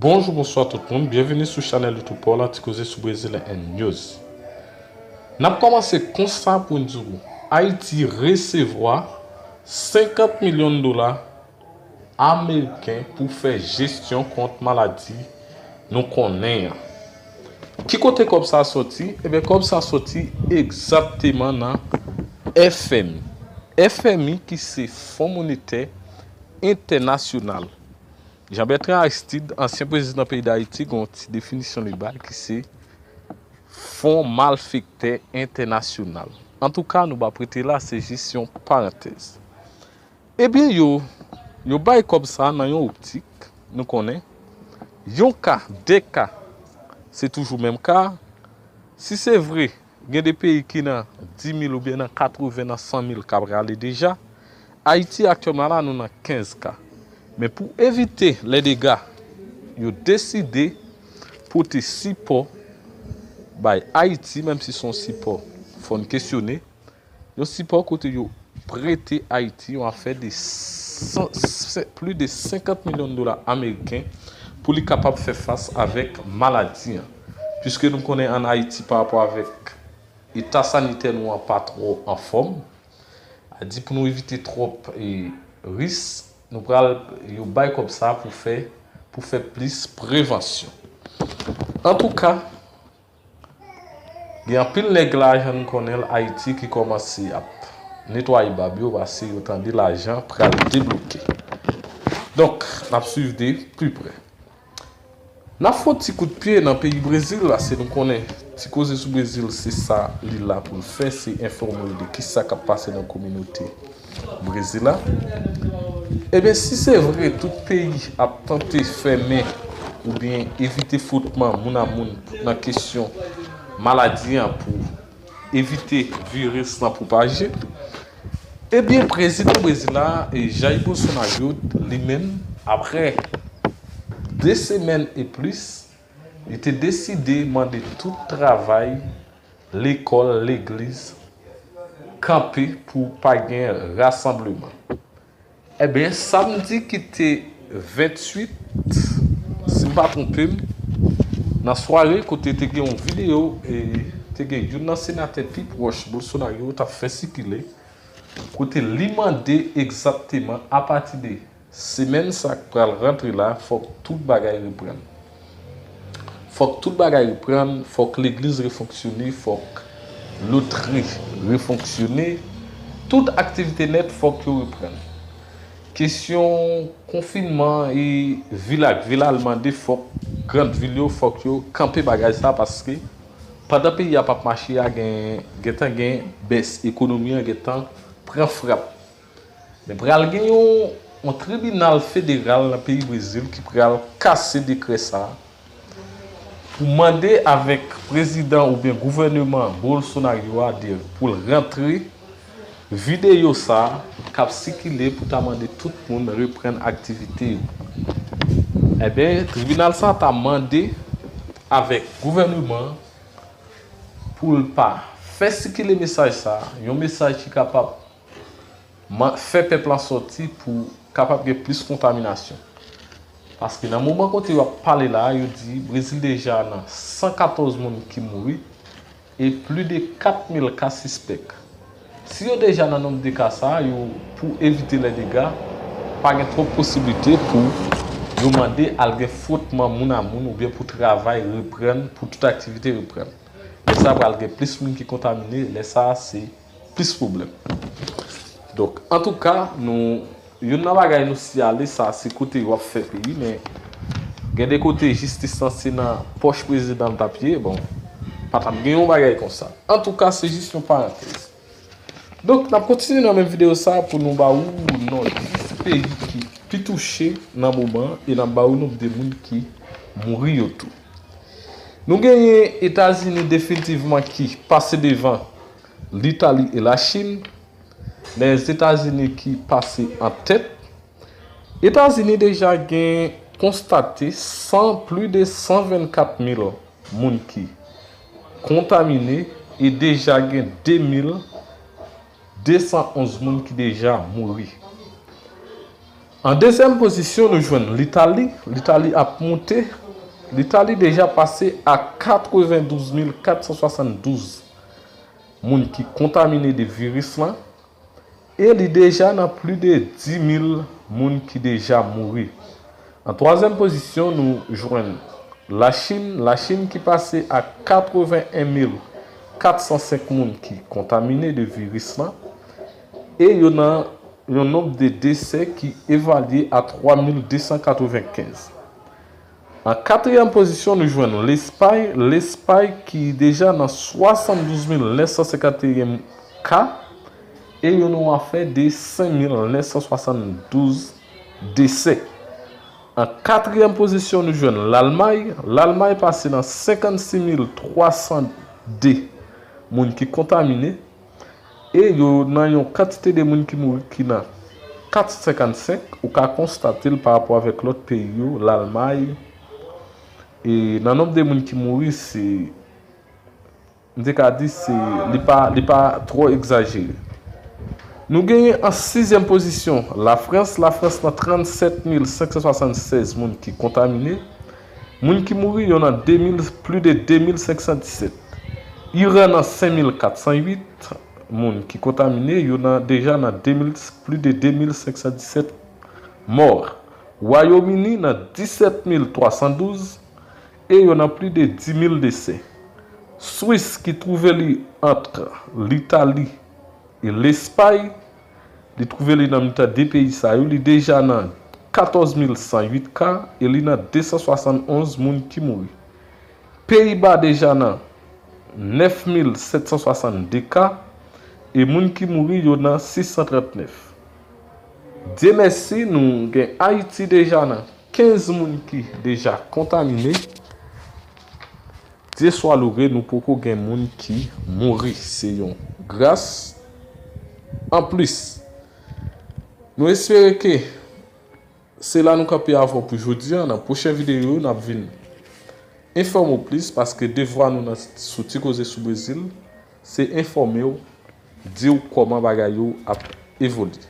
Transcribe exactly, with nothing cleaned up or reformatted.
Bonjou, bonswa tout moun, byenvini sou chanèl YouTube pa w la, Ti Koze sou Brezil and News. N ap kòmanse konsa pou n di w, Ayiti resevwa senkant milyon dola ameriken pou fè jesyon kont maladi nou konnen an. Ki kote kòb sa a soti? Ebyen, kòb sa a soti egzakteman nan F M I. F M I ki se Fon Monetè Entènasyonal. Jean Bertrand Aristide, ansyen prezidan peyi Dayiti, gen yon ti definisyon li bay ki se fon malfektè entènasyonal. Antouka, nou p ap rete la, se jis yon parantèz. Ebyen, yo, yo bay kòb sa nan yon optik, nou konnen, yon ka, de ka, se toujou menm ka. Si se vre, gen de peyi ki nan di mil oubyen nan katreven, nan san mil k ap rale deja. Ayiti aktyèlman la, nou nan kenz ka. Men pou evite lè dega, yo deside pote sipò bay Ayiti, menm si se yon sipò, fò n kesyone, yon sipò kote yo prete Ayiti yon afè de san, se, plis de senkant milyon dola ameriken pou li kapab fè fas avèk maladi an. Piske nou konnen ann Ayiti, pa rapò avèk eta sanitè nou an pa twò anfòm, a di pou nou evite twòp e, ris, nou pral, yo bay kòb sa pou fè, pou fè plis prevansyon. Antouka, gen anpil nèg lajan n konnen l Ayiti ki kòmanse ap netwaye bab yo, paske yo tande lajan pral debloke. Donk, n ap swiv de pli prè. N ap fè yon ti kout pye nan peyi Brezil, paske nou konnen Ti Koze sou Brezil, se sa li la pou l fè, se enfòme w de kisa k ap pase nan kominote Brezil la. Ebyen, si se vre, tout peyi ap tante fèmen oubyen evite fwotman moun a moun nan kesyon maladi an pou evite viris lan pwopaje, ebyen, prezidan Brezil la, e, Jair Bolsonaro, li menm, apre de semèn e plis, li te deside mande tout travay, lekòl, legliz, kanpe pou pa gen rasanbleman. Ebyen, samdi ki te venntuit, si m pa twonpe m, nan sware kote te gen yon videyo, e te gen youn nan senatè pi pwòch Bolsonaro t ap fè sikile, kote li mande egzakteman apati de semèn sa k pral rantre la, fòk tout bagay reprann. Fòk tout bagay reprann, fòk legliz refonksyone, fòk lotri refonksyone, tout aktivite nèt fòk yo reprann. Kesyon konfinman e vil ak vil al mande fòk grann vil yo, fòk yo kanpe bagay sa, paske pandan peyi a p ap mache a, gen, gentan gen bès, ekonomi an gentan pran frap. Men pral gen yon, yon tribinal federal nan peyi Brezil ki pral kase dekrè sa a pou mande avèk prezidan oubyen gouvèneman Bolsonaro a de pou l rantre videyo sa a k ap sikile pou ta mande tout moun reprann aktivite yo. Ebyen, tribinal sa a ta mande avèk gouvèneman an pou l pa fè sikile mesaj sa a, yon mesaj ki kapab man, fè pèp lan sòti pou kapab gen plis kontaminasyon. Paske nan moman kote yo ap pale la a, yo di Brezil deja nan san katòz moun ki mouri e plis de kat mil ka sispèk. Si yo deja nan nonb de ka sa a, yo, pou evite lè dega, pa gen twòp posiblite pou yo mande al gen fwotman moun a moun oubyen pou travay reprann, pou tout aktivite reprann. Lè sa a pral gen plis moun ki kontamine, lè sa a se plis pwoblèm. Donk, antouka, nou, youn nan bagay nou siyale, sa se kote yo ap fè peyi, men gen de kote jistis lan se nan pòch prezidan l t ap ye, bon, pa t ap gen yon bagay konsa. Antouka, se jis yon parantèz. Donk, n ap kontinye nan menm videyo sa a pou nou ba ou non dis peyi ki pi touche nan moman an, e n ap ba ou nonb de moun ki mouri yo tou. Nou genyen Etazini definitivman ki pase devan Litali e Lachin. Lèzetazini ki pase an tèt. Etazini deja gen konstate san, plis de san vennkat mil moun ki kontamine e deja gen de mil de san onz moun ki deja mouri. An dezyèm pozisyon, nou jwenn Litali. Litali ap monte. Litali deja pase a katrevendouz mil katsanswasanndouz moun ki kontamine de viris lan. E li deja nan pli de dis mil moun ki deja mouri. An twazyèm pozisyon, nou jwenn Lachin. Lachin ki pase a katreven en mil katsansenk moun ki kontamine de viris lan. E yo nan yon nonb de desè ki evalye a twa mil desan katrevenkenz. An katriyèm pozisyon, nou jwenn Lespay. Lespay ki deja nan swasanndouz mil nèfsansenkanteyen ka e yo nan afè de senk mil nèfsanswasanndouz desè. An katriyèm pozisyon, nou jwenn Lalmay. Lalmay pase nan senkansis mil twasan de moun ki kontamine e yo nan yon kantite de moun ki mouri ki nan katsansenkansenk. Ou ka konstate l pa rapò avèk lòt peyi yo, Lalmay. E nan nonb de moun ki mouri, se, m te ka di, se, li pa, li pa twò egzajere. Nou genyen an sizyèm pozisyon Lafrans. Lafrans nan trannsèt mil senk san swasannsèz moun ki kontamine. Moun ki mouri, yo nan de mil, pli de de mil senk san disèt. Iran nan senk mil katsan uit moun ki kontamine, yo nan, deja nan de mil, pli de de mil senk san disèt mò. Wayòm Ini nan disèt mil twasandouz e yo nan pli de dis mil desè. Swis ki twouve li ant Litali e Lespay, li twouve li nan mitan de peyi sa yo, li deja nan katòz mil san uit ka e li nan desanswasannonz moun ki mouri. Peyiba deja nan nèf mil sèt san swasannde ka e moun ki mouri yo nan sis san trannèf. Dye mèsi, nou gen Ayiti deja nan kenz moun ki deja kontamine. Dye swa louwe, nou poko gen moun ki mouri. Se yon gras anplis. Nou espere ke se la nou kanpe avè w pou jodi a. Nan pwochen videyo, n ap vin enfòme w plis, paske devwa nou nan, sou Ti Koze sou Brezil, se enfòme w, di w kòman bagay yo ap evolye.